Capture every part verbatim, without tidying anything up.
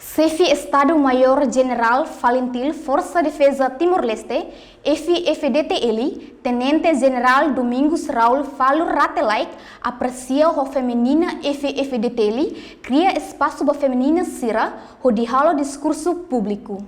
Xefe Estadu Maiór Jenerál Falintil Forsa Defeza Timor-Leste, F-FDTL, Tenente Jenerál Domingos Raul Falur Rate Laek, apresia ho feminina F-FDTL kria espasu ba feminina sira hodi halo diskursu públiku.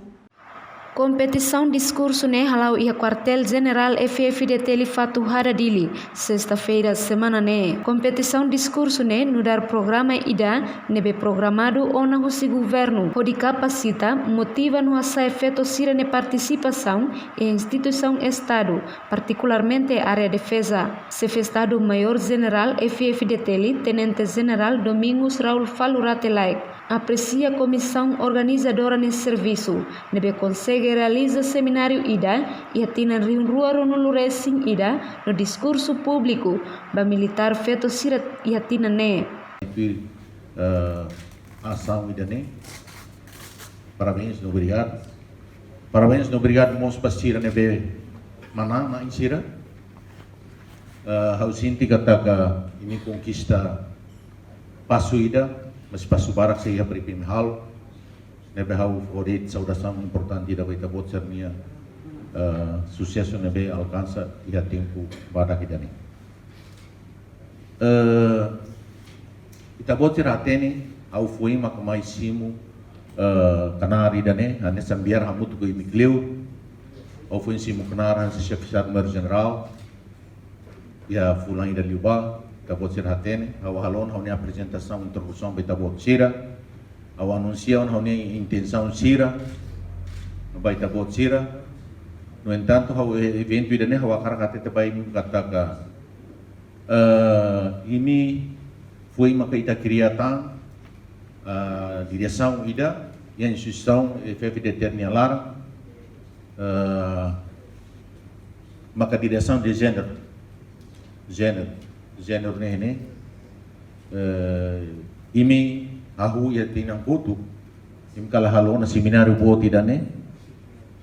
Kompetisaun diskursu ne'e hala'o iha Kuartél Jenerál F-FDTL Fatuhada, Dili, sesta-feira semana ne'e. Kompetisaun diskursu ne'e nu'udar programa ida ne'ebé programadu ona husi governu hodi kapasita, motiva no hasa'e feto sira-nia partisipasaun iha instituisaun Estadu, partikularmente área defeza. Xefe Estadu Maiór Jenerál F-FDTL, Tenente Jenerál Domingos Raul Falur Rate Laek, apresia komisaun organizadora nia servisu, ne'ebé konsege realiza semináriu ida iha tinan rihun rua ruanulu resin ida no diskursu públiku ba militár feto sira iha tinan ne'e. Itu, eh, asaun ida-ne'e. Parabéns no obrigadu. Parabéns no obrigadu mós ba sira ne'ebé manán, ma'in sira. Eh, ha'u sente katak imi konkista pasu ida, mas pasu barak sei iha para imi halo. Ne'ebé ha'u fó de'it saudasaun importante ida ba ita-boot sira-nia, eh, susesu ne'ebé alkansa iha tempu badak ida-ne'e. Eh, ita-boot sira hatene, ha'u foin maka mai simu, eh, knaar ida-ne'e, hanesan biar hamutuk ho imi kleur. Ha'u foin simu knaar hanesan Xefe Estadu Maiór Jenerál iha fulan ida liubá, ita-boot sira hatene, ha'u halo ona ha'u-nia aprezentasaun, introdusaun ba ita-boot sira, ha'u anunsia ona ha'u-nia intensaun sira ba ita-boot sira. No entantu, ha'u e-, eventu ida-ne'e ha'u hakarak hatete ba imi katak, eh, imi foin maka ita kria tan, eh, diresaun ida iha instituisaun F-FDTL nia laran, eh, maka diresaun de género. Género. Género ne'e, ne'e, eh, imi hahú iha tinan kotuk, imi kala halo ona semináriu boot ida-ne'e.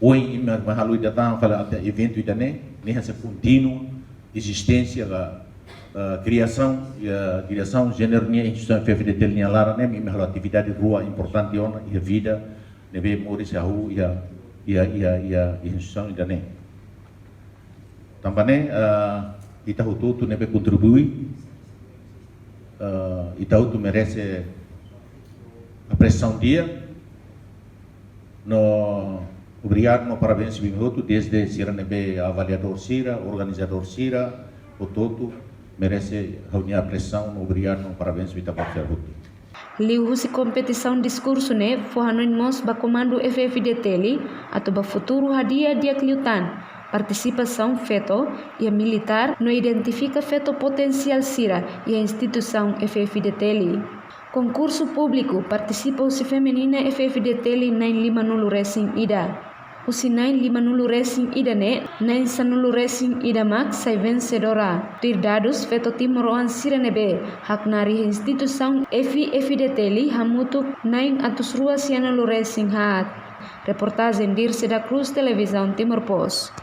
Ohin imi mai halo ida tan fali ita eventu ida-ne'e, ne'e hanesan kontínua ezisténsia ka, eh, kriasaun, iha diresaun género nia instituisaun F-FDTL nia laran ne'e, imi halo atividade rua importante ona iha vida ne'ebé moris hahú iha, iha, iha, iha, iha instituisaun ida-ne'e. Tanba ne'e, eh, ita hotu-hotu ne'ebé kontribui, eh, ita hotu merese apresiasaun di'ak. No obrigadu no parabéns ba imi hotu, desde sira ne'ebé avaliadór sira, organizadór sira, hotu-hotu merese ha'u-nia apresiasaun, obrigadu no parabéns ba ita-boot sira hotu. Liuhusi kompetisaun diskursu ne'e fó hanoin mós ba komandu F-FDTL atu ba futuru hadi'a di'ak liután partisipasaun feto iha militár no identifika feto potensiál sira iha instituisaun F-FDTL. Konkursu públiku partisipa husi feminina F-FDTL na'in limanulu resin ida. Husi na'in limanulu resin ida ne'e, na'in sanulu resin ida mak sai vensedora. Tuir dadus feto timoroan sira ne'ebé haknaar iha instituisaun F-FDTL hamutuk na'in atus rua sianulu resin haat. Reportajen Dirce da Cruz, Televizaun Timor Post.